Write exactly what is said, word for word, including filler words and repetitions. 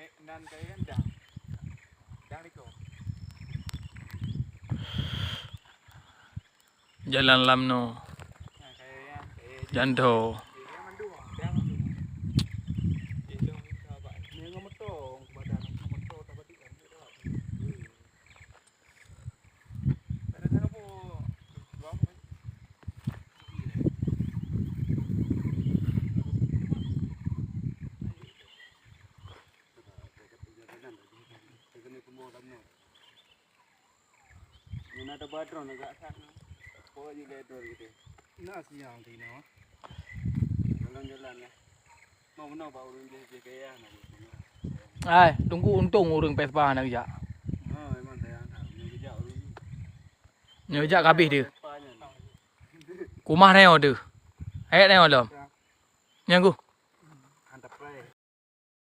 Nan kaya kan dang. Dang niko. Jalan Lamno. Nah, kaya ya, kaya Jando. Kaya mandum, dang mandum. Eh, dong, sahabat. Ni ngon motor, badan ngon motor, tak batik kan. Nyan ada badron agak asat nyoe. Apa je le drone gitu. Na siang tadi nyoe. Jalan-jalan lah. Mau meunoe bak ureueng jih jih kaya na. Ai, tunggu untung ureueng Vespa na geujak. Ha, memang sayang tak. Nyoe geujak ureueng. Nyoe geujak kabeh dia. Vespa nyan. Kumah nyoe tu. Ayat nyoe lom. Nyang ku.